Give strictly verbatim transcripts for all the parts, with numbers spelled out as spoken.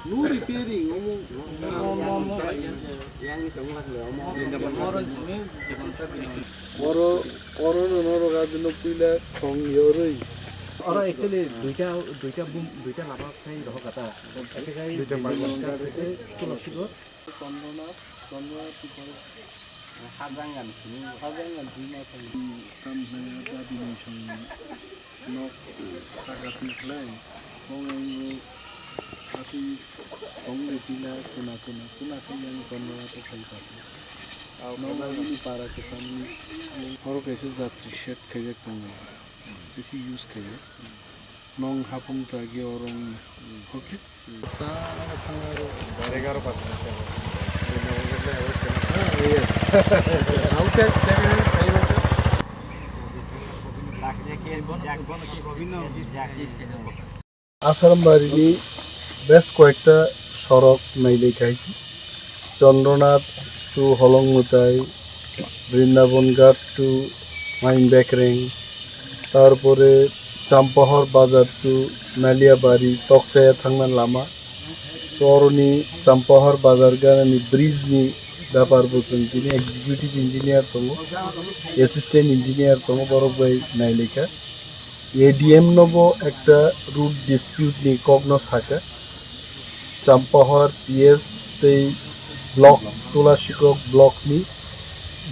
No repairing, omo. Oro, oro no norok adino puila khong yorwi. Oro actually duita, duita bum, duita lama khai rohor kata. Duita bum. Tulasi go. Chandrona, Chandrona, Hajang gan simi. Hajang gan simi ma thang. Tam hwnaya dabi nung song nok saka twi khlai. Kong ang atwi kong de pila kuna kuna kuna khe yang kono ato khai pati. Nok abini para kesam ni. Oro kaisa jatri shed khaijak tongo. Bisi use khaijak. Nong hapung ta ge orang. Okay. Sa thang aro. Egarota. Asaram barini bes koyekta sorok nailai khai. Chandranath to Holongmutai, Vrindavan Ghat to Mainbekreng, tarpore Champahor Bazar to Naliabari, Tokchaya thangna lama. So, oroni Champahor Bazar ganani bridge ni bepar bo chwng tini executive engineer tongo, assistant engineer tongo, borok bai nailaikha. A D M no bo ekta root dispute ni kok no sakha. Champahor P S tei block, Tulasikok block ni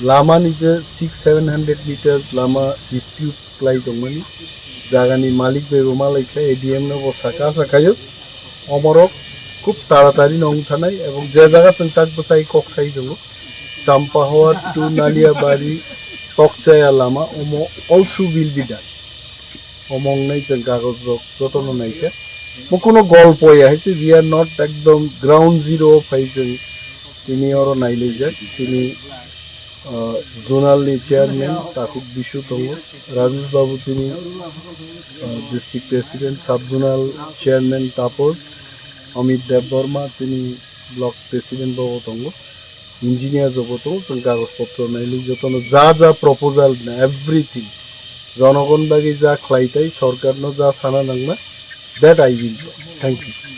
lama ni je six seven hundred meters lama dispute klai tongmani jagani malik bai bo malaikha, A D M no bo saka sakhayo omorok khub taratari no wngthanai ebong je jaga chwng tak bwsai kok sai tongo Champahor to Naliabari Tokchaya lama omo also will be done. Omo wngnai chwng kagoj rok jotono naikha. Bo kuno golpo ya hai se, we are not ekdom ground zero o phai chwng tini oro nailaijak. Chini, ah, zonal ni chairman Takhuk Bisu tongo, Rajesh Babu chini, ah, district president, sub zonal chairman Tapos, Amit Debbarma chini block president bo tongo. Engineer jobo tongo, chwng kagoj potro nailai jotono ja ja proposal na everything. Jonogon bagwi ja khlai tai, sorkarno ja sana nangma, that I will do. Thank you.